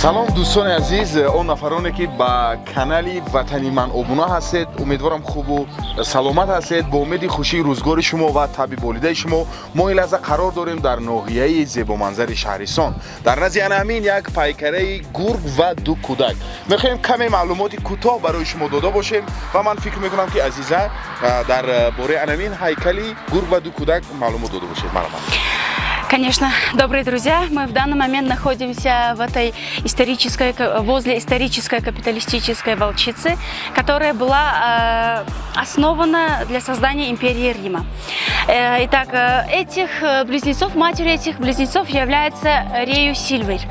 Салом, дӯстони азиз, он нафароне ки ба канали Ватани ман обуна ҳастед, умедворам хубу саломат ҳастед. Бо умеди хушии рӯзгори шумо ва табъи болидаи шумо мо ин лаҳза қарор дорем дар ноҳияи зебоманзари Шаҳристон. Дар назди ана ҳамин як пайкараи гург ва ду кӯдак мехоҳем каме маълумоти кӯтоҳ барои шумо дода бошем ва ман фикр мекунам, ки Азиза дар бораи ана ҳамин ҳайкали гург ва ду кӯдак маълумот дода бошед. Марҳамат. Конечно, добрые друзья, мы в данный момент находимся в этой исторической, возле исторической капиталистической волчицы, которая была основана для создания империи Рима. Итак, этих близнецов, матерью этих близнецов является Рею Сильвер.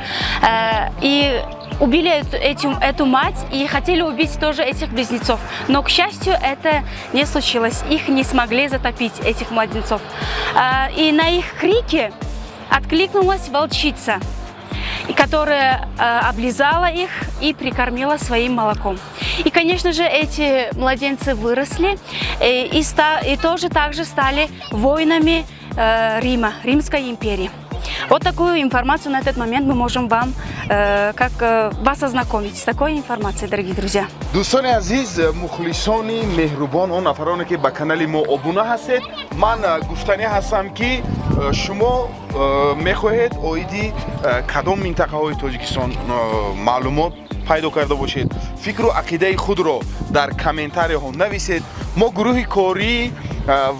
И убили эту мать и хотели убить тоже этих близнецов. Но, к счастью, это не случилось. Их не смогли затопить, этих младенцов. И на их крики откликнулась волчица, и которая облизала их и прикормила своим молоком. И, конечно же, эти младенцы выросли и тоже также стали воинами Рима, Римской империи. Вот такую информацию на этот момент мы можем вам, как вас ознакомить с такой информацией, дорогие друзья. Дӯстони азиз, мухлисони меҳрубон, он нафароне ки ба канали мо обуна ҳастед, ман гуфтанӣ ҳастам, ки шумо мехоҳед оиди кадом минтақаҳои Тоҷикистон маълумот пайдо карда бошед, фикру ақидаи худро дар комментарияҳо нависед. Мо гурӯҳи кории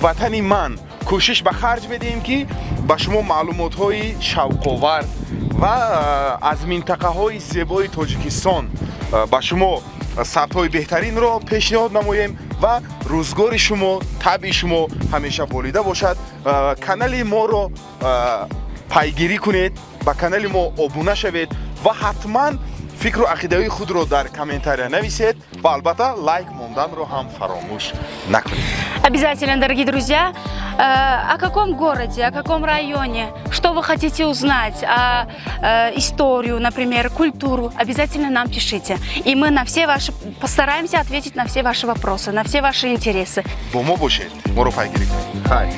Ватани ман кӯшиш ба харҷ медиҳем, ки ба шумо маълумотҳои шавқовар ва аз минтақаҳои зебои Тоҷикистон ба шумо сабтҳои беҳтаринро пешниҳод намоем ва рӯзгори шумо, табъи шумо ҳамеша болида бошад. Канали моро пайгирӣ кунед, ба канали мо обуна шавед ва ҳатман фикру ақидаҳои худро дар комментария нависед ва албатта лайк монданро ҳам фаромӯш накунед. Обязательно, дорогие друзья, о каком городе, о каком районе, что вы хотите узнать, о историю, например, культуру, обязательно нам пишите. И мы на все ваши постараемся ответить на все ваши вопросы, на все ваши интересы. Бо мо бошед, моро пайгирӣ кунед. Хайр.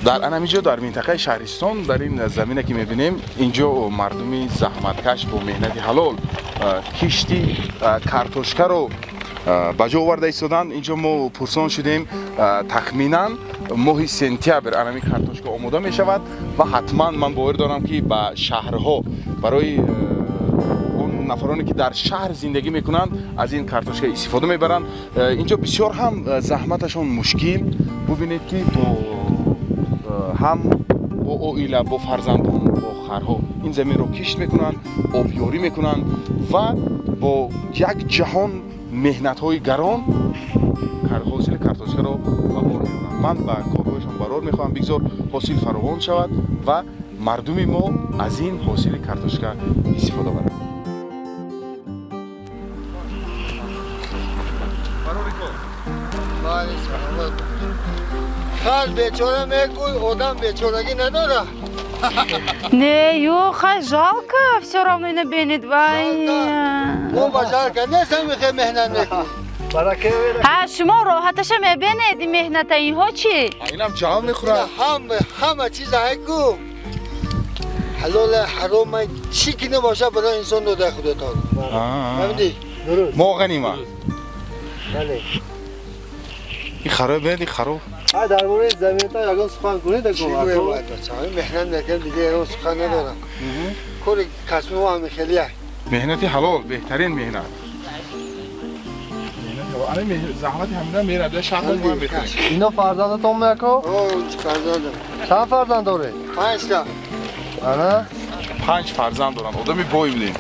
Дар анамиҷо, дар минтақаи Шаҳристон, дар ин замина ки мебинем, инҷо мардуми заҳматкаш бо меҳнати ҳалол кишти картошкаро ба ҷо оварда истоданд. Инҷо мо пурсон шудем, тахминан моҳи сентябр анами картошка омода мешавад ва ҳатман ман бовар дорам, ки ба шаҳрҳо барои он нафароне ки дар шаҳр зиндагӣ мекунанд, аз ин картошка истифода мебаранд. Инҷо бисёр ҳам заҳматашон мушкил. Бубинед, ки бо ҳам бо оила, бо фарзандон, бо харҳо ин заминро кишт мекунанд, обёрӣ мекунанд ва бо як ҷаҳон меҳнатҳои гарон ҳосили картошкаро ба бор меоранд. Ман ба корҳояшон барор мехоҳам, бигзор ҳосил фаровон шавад ва мардуми мо аз ин ҳосили картошка истифода баранд. Барори кор. Бале, саломат. Хар бечора мегӯй, одам бечорагӣ надора. Не, ё, хай, жалко, все равно ина бенед, вай. Мо ба жалко нест, ҳамихе меҳнат мекунем. Ҳа, шумо роҳаташа мебинед, ин меҳната инҳо чӣ? Инам ҷавм мехӯрад. Ҳама ҳама чиз ҳайку ҳалол ҳаром чӣ ки набошад, барои инсон дода Худо таоло. Фаҳмидӣ? Мо ғанима. Бале. Ин харо бинед, ин харо. Ҳа, дар бораи заминта ягон сухан кунед. Чӣ гӯем, бача? Меҳнат мекунем, дига ягон сухан надорам. Кори касби мо ҳами хелия. Меҳнати ҳалол беҳтарин меҳнат. Ана заҳмати ҳамина мерад, шаҳр мо мехӯрем. Ино фарзандатон меяко? Фарзандам. Чанд фарзанд доред? Панҷта. Ана. Панҷ фарзанд доранд, одами бой будем.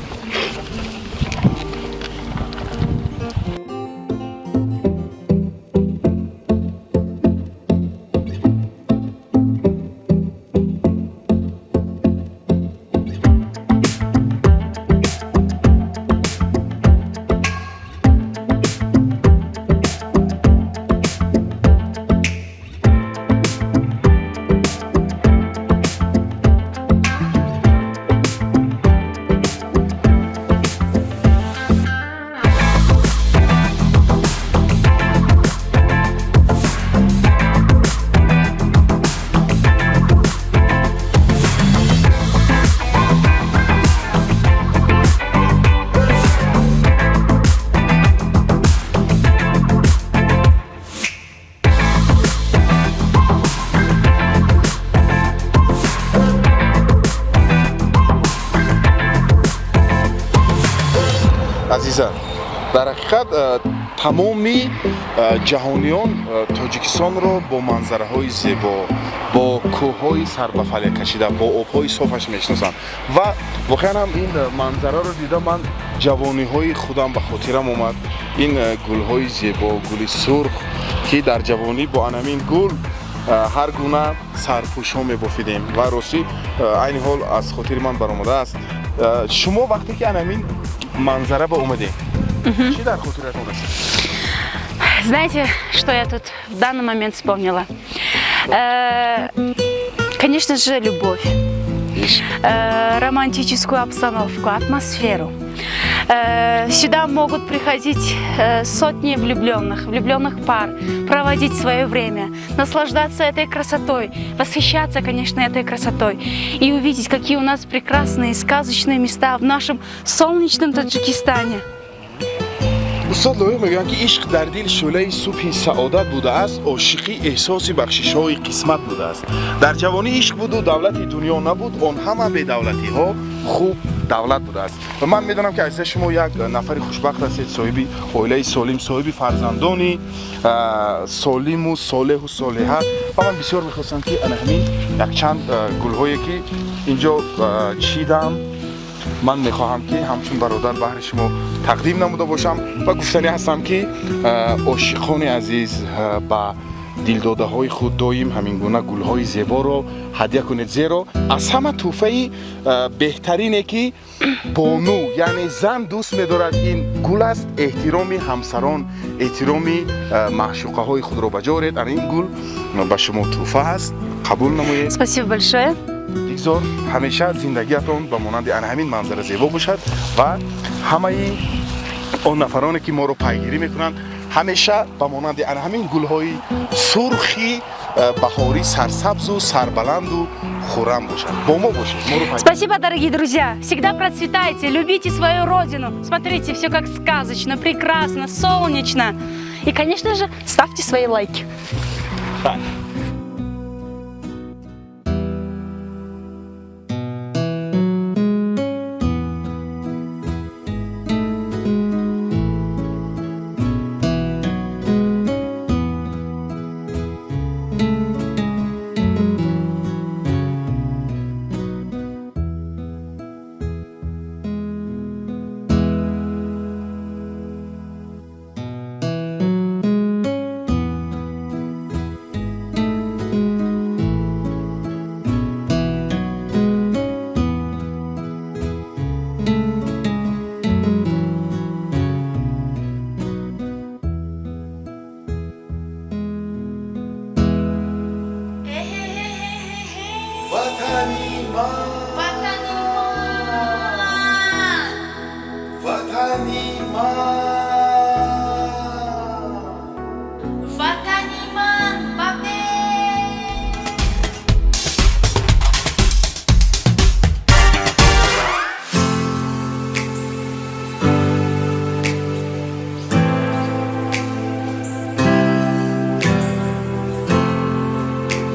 Азиза, дар ҳақиқат тамоми ҷаҳониён Тоҷикистонро бо манзараҳои зебо, бо кӯҳҳои сарбафалак кашида, бо обҳои софаш мешиносанд ва воқеан ҳам ин манзараро дида ман ҷавониҳои худам ба хотирам омад. Ин гулҳои зебо, гули сурх, ки дар ҷавонӣ бо анамин гул ҳар гуна сарпӯшҳо мебофидем ва ростӣ айни ҳол аз хотири ман баромадааст. Шумо вақте ки анамин манзара ба омадем, чӣ дар хотиратон расид? Знаете, что я тут в данный момент вспомнила? Конечно же, любовь. Романтическую обстановку, атмосферу. Сюда могут приходить сотни влюбленных, влюбленных пар, проводить свое время, наслаждаться этой красотой, восхищаться, конечно, этой красотой и увидеть, какие у нас прекрасные сказочные места в нашем солнечном Таджикистане. Устод Лоиқ мегӯянд, ки ишқ дар дил шӯълаи субҳи саодат будааст, ошиқӣ эҳсоси бахшишҳои қисмат будааст. Дар ҷавонӣ ишқ буду давлати дунё набуд, он ҳама бедавлатиҳо хуб давлат будааст. Ва ман медонам, ки, азиза, шумо як нафари хушбахт ҳастед, соҳиби оилаи солим, соҳиби фарзандони солиму солеҳу солеҳа. Ва ман бисёр мехостам, ки ана ҳамин якчанд гулҳое, ки инҷо чидам, ман мехоҳам, ки ҳамчун бародар баҳри шумо тақдим намуда бошам. Ва гуфтанӣ ҳастам, ки ошиқони азиз, ба дилдодаҳои худ доим ҳамин гуна гулҳои зеборо ҳадя кунед, зеро аз ҳама тӯҳфаи беҳтарине, ки бону, яъне зан, дӯст медорад, ин гул аст. Эҳтироми ҳамсарон, эҳтироми маъшуқаҳои худро ба ҷо оред. Ана ин гул ба шумо тӯҳфа аст, қабул намоед. Спасибо большое. Бигзор ҳамеша зиндагиатон ба монанди ана ҳамин манзара зебо бошад ва ҳамаи он нафароне, ки моро пайгирӣ мекунанд, ҳамеша ба монанди ана ҳамин гулҳои сурхи баҳорӣ сарсабзу сарбаланду хуррам бошанд. Бо мо бошед, моро пайгирӣ. Спасибо, дорогие друзья. Всегда процветайте, любите свою родину. Смотрите, все как сказочно, прекрасно, солнечно. И, конечно же, ставьте свои лайки. Так. Ватани ман, Ватани ман.